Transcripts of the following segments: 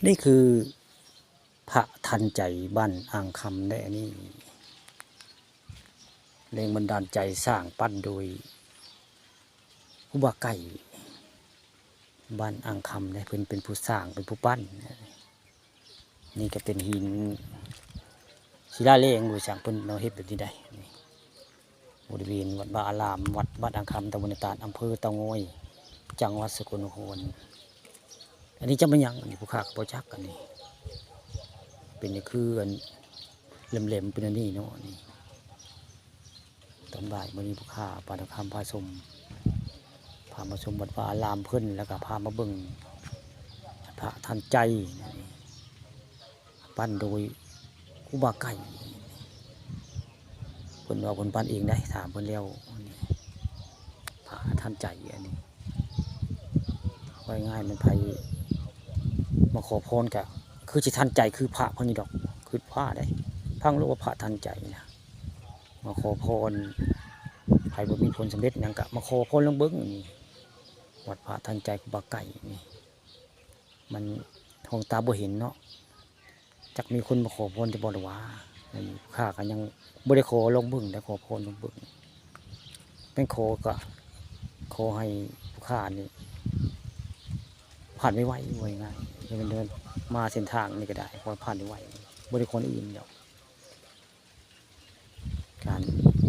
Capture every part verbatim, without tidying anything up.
นี่คือพระทันใจบ้านอ่างคำได้อันนี้ แรงบันดาลใจสร้างปั้นโดยครูบาไก่บ้านอ่างคำได้ เพิ่นเป็นผู้สร้างเป็นผู้ปั้น นี่ก็เป็นหินศิลาแรง บริษัทเพิ่นเอาเฮ็ดแบบนี้ได้ นี่ บริเวณวัดวาอาราม วัดบ้านอ่างคำ ตำบลนาตาด อำเภอเต่างอย จังหวัดสกลนคร อันนี้จะเป็นหยัง อันนี้ผู้ข้าก็บ่จัก อันนี้ เป็นคืออันแหลมๆเป็นอันนี้เนาะ นี่ ตอนบ่ายมื้อนี้ผู้ข้าปาทองคำพาชม พามาชมวัดวาอารามเพิ่น แล้วก็พามาเบิ่งพระทันใจ นี่ ปั้นโดยครูบาไก่ เพิ่นว่าเพิ่นปั้นเองได้ ถามเพิ่นแล้ว นี่ พระทันใจอันนี้ ว่าง่ายมันไผมาขอพรก็คือสิทันใจคือพระเพิ่นนี่ดอก คือพระได้ ฟังแล้วว่าพระทันใจนะ มาขอพร ไผบ่มีผลสำเร็จหยังก็มาขอพรลองเบิ่ง นี่ วัดพระทันใจครูบาไก่ นี่ มันของตาบ่เห็นเนาะ จักมีคนมาขอพรจะบ่ล่ะวะ อันนี้ข้าก็ยังบ่ได้ขอลองเบิ่ง ได้ขอพรลองเบิ่ง แม่นขอก็ขอให้ผู้ข้านี่ผ่านไวๆ ว่าง่ายๆ ให้มันเดินมาเส้นทางนี่ก็ได้ ขอให้ผ่านไวๆ บ่ได้ขออื่นดอก การ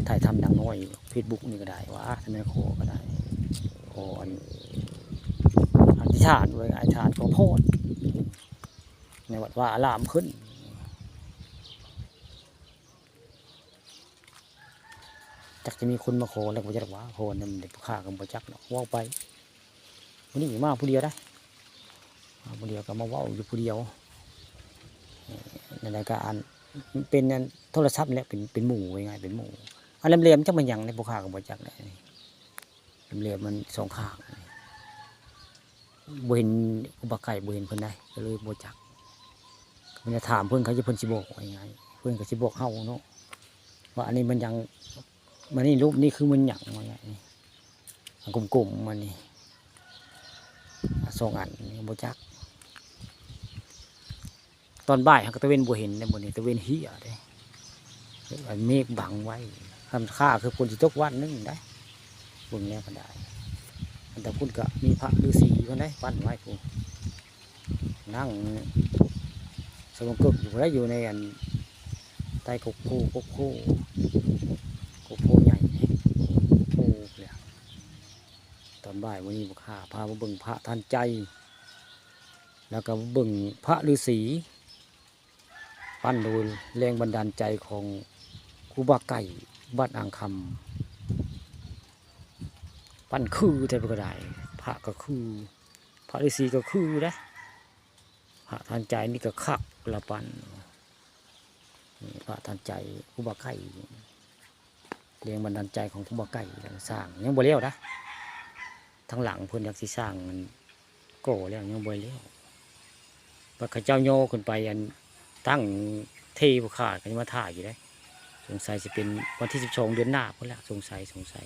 ถ่ายทำหนังน้อย Facebook นี่ก็ได้ ว่าทำไมขอก็ได้ ขออัน อธิษฐานไว้ อธิษฐานขอพร ในวัดวาอารามเพิ่น จักจะมีคนมาขอแล้วก็บ่จักว่า ขอนำเด็กผู้ข้าก็บ่จักเนาะ เว้าไป มื้อนี้มาผู้เดียวได้ มาผู้เดียวก็มาเว้าอยู่ผู้เดียว เอ่อ นั่นแหละก็อัน เป็นอันโทรศัพท์นี่แหละ เป็น เป็นหมู่ ว่าง่ายๆ เป็นหมู่ อันแหลมๆจักมันหยัง ในผู้ข้าก็บ่จักแหละ แหลมๆมันสองข้าง บ่เห็นครูบาไก่ บ่เห็นเพิ่นได้ ก็เลยบ่จัก ก็มีแต่ถามเพิ่น เขาจะ เพิ่นสิบอก ว่าง่ายๆ เพิ่นก็สิบอกเฮาเนาะ ว่าอันนี้มันหยัง มันนี่รูปนี้คือมันหยัง ว่าง่ายๆ อันกลมๆมันนี่ สองอันนี่บ่จัก ตอนบ่ายหากตะเวนบ่เห็นเด้ มื้อนี้ตะเวนเฮียเด้ อันเมฆบังไว้ คันค่าคือฝนสิตกวันหนึ่งได้ เบิ่งแล้วก็ได้ อันแต่พุ้นก็มีพระฤาษีเพิ่นได้ปั้นไว้พุ้น นั่งสงบกึกอยู่ได้ อยู่ในอันใต้กกโพ กกโพ กกโพใหญ่ กกโพเลย ตอนบ่ายมื้อนี้ผู้ข้าพามาเบิ่งพระทันใจ แล้วก็เบิ่งพระฤาษี ปั้นโดยแรงบันดาลใจของครูบาไก่บ้านอ่างคำ ปั้นคือแท้ก็ได้ พระก็คือ พระฤาษีก็คือนะ พระทันใจนี่ก็คักละปั้น นี่พระทันใจครูบาไก่ แรงบันดาลใจของครูบาไก่สร้าง ยังบ่แล้วนะ ทางหลังเพิ่นอยากสิสร้างมันก่อแล้วยังบ่แล้ว บัดเขาเจ้าย่อขึ้นไปอันตั้งเทพขาดก็ยังมาถ่ายอยู่เด้ สงสัยสิเป็นวันที่สิบสองเดือนหน้าพุ้นละ สงสัย สงสัย